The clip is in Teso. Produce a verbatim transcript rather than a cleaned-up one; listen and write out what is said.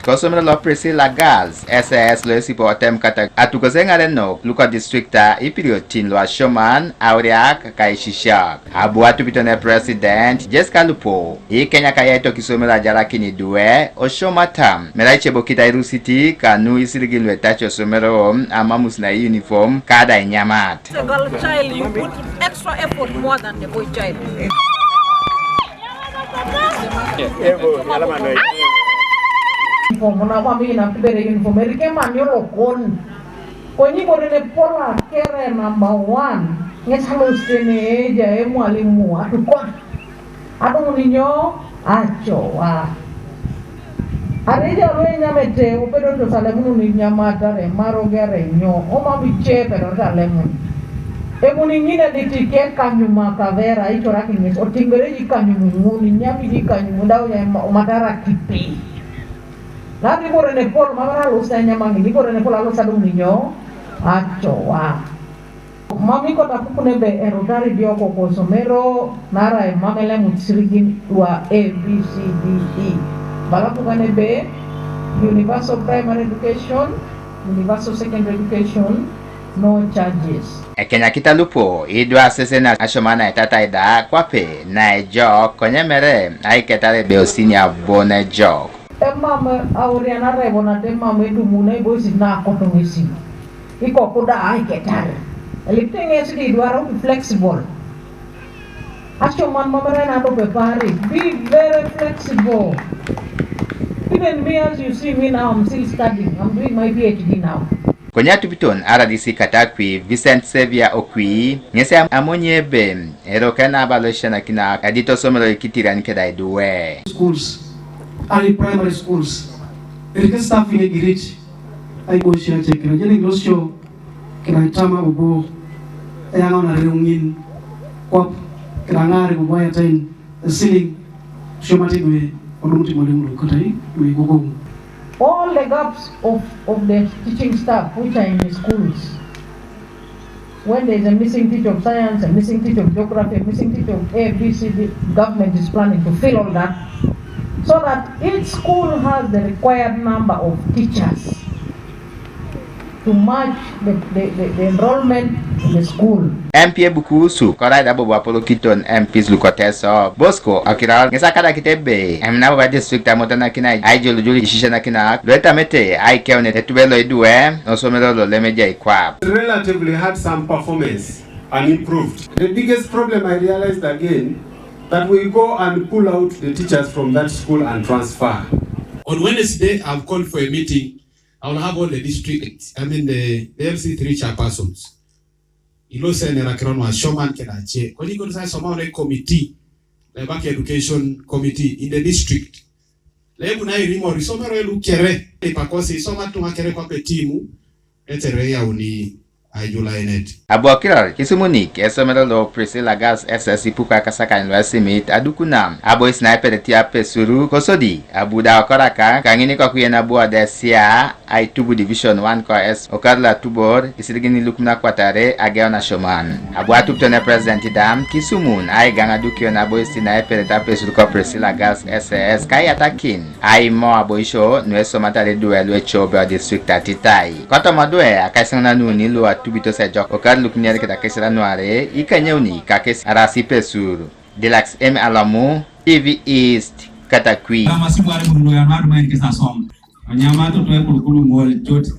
Kosomero lo Priscilla Girls S S lo esipo otem kata atukose ŋarenok luko distrikta ipiriotin lu asioman, auriak ka isisiak. Abu atupitone President Jessica Lupo ikenya kayaito kisomero ajarakin idwe osiom atam mere aicebokit airusiti kanu isirigin lu etaci osomero amamus na uniform kada inyamat. A girl child, you put extra effort more than the boy child. Uniform na kwa mimi na kubere uniform erike manyo lokon. Konyi bore ne pola kere number one. Ngesa lo sene eja e mwalimu atukon. Aduŋun nyo? Acoa. Areja luenyamete opedoto salemunun inyamat are maroge are nyo, omam ice epedorete alemun. Emun ŋin edit kekanyuma kavera icorakin ŋes otiŋ bere jikanyum ŋun inyam jikanyum dau omatara kipi. Naarai ibore nepol mam arai alosit enyama ŋin, ibore nepol alosit adumun inyo? Acoa. Mam ikoto apupun ebe erutari dioko kosomero naarai mam elemut isirigin lua A B C D E. Bala apugan ebe universal primary education, universal secondary education, no charges. Ekenyakita lupo idwe asesen asioman aitatai da kwape na ejok konye mere aiketar ebe osinia bon ejok. Emam aurianare bonat emam edumun aiboisit nakoto ŋesi. Ikoku da aiketar. Elipite ŋesi di idwara ubi flexible. Asioman mam erai nadope paari. Be very flexible. Even me, as you see me now, I'm still studying. I'm doing my PhD now. Konye atupiton aradisi Katakwi Vincent Sevia Okwi ŋesi amonye ebe eroke naba loishanakina edit osomero ikitirian keda idwe. Schools, early primary schools, erike staff ine girit aiboisio ace kira jeni losio kira itama bobo eyaŋaunare ŋin kwap kira ŋaare bobo ayatain esiliŋ. Siomate idwe olumuti mwalimu lo katai lo ikokoŋ. All the gaps of, of the teaching staff which are in the schools, when there is a missing teacher of science, a missing teacher of geography, a missing teacher of A B C D, government is planning to fill all that so that each school has the required number of teachers to match the, the, the, the enrollment in the school. M P ebukusu korai da bobo apolokiton M Ps lukoteso Bosco Okiror ŋesi akadakit ebe emina bobo district amotanakina aijolujul isisianakinak luetamete aikeun etube loidwe osomero lolemeja ikwap. Relatively had some performance and improved. The biggest problem I realized again that we go and pull out the teachers from that school and transfer. On Wednesday, I've called for a meeting. I will have all the district, I mean the, the L C three chairpersons. Ilo sene erakiro nu asioman keda ace. Konye ikoni sa isomao ne committee, le baki education committee in the district. Le ebuni airimor isomero lu kere, ipakosi isoma tuŋa kere kwape timu, etere eyauni aijulainet. Abu Okiror kisumunik esomero lo Priscilla Girls S S ipuko akasakany lu esimit adukuna abois na epedeti apesur kosodi abu da okoraka kaŋin ikokuyen abu odesia aitubu division one ko S okar lo atubor isirigin ilukum nakwatare ageun asioman. Abu atupiton epresident da kisumun aigaŋ adukion abois na epedeti apesur ko Priscilla Girls S S kaiyatakin aimo aboisio nuesomatare idwe luecobe odistrict atitai. Kotoma idwe akaisinaŋ nanuni lu atubitos ejok okar lukiniarikit akesira nuare ikanyeuni kakes arasi pesur. Dilax M Alamu, T V East, Katakwi. Kama simu wale mulu ya nadu maini kisa song. Wanyama to tuwe kulukulu ngole joti.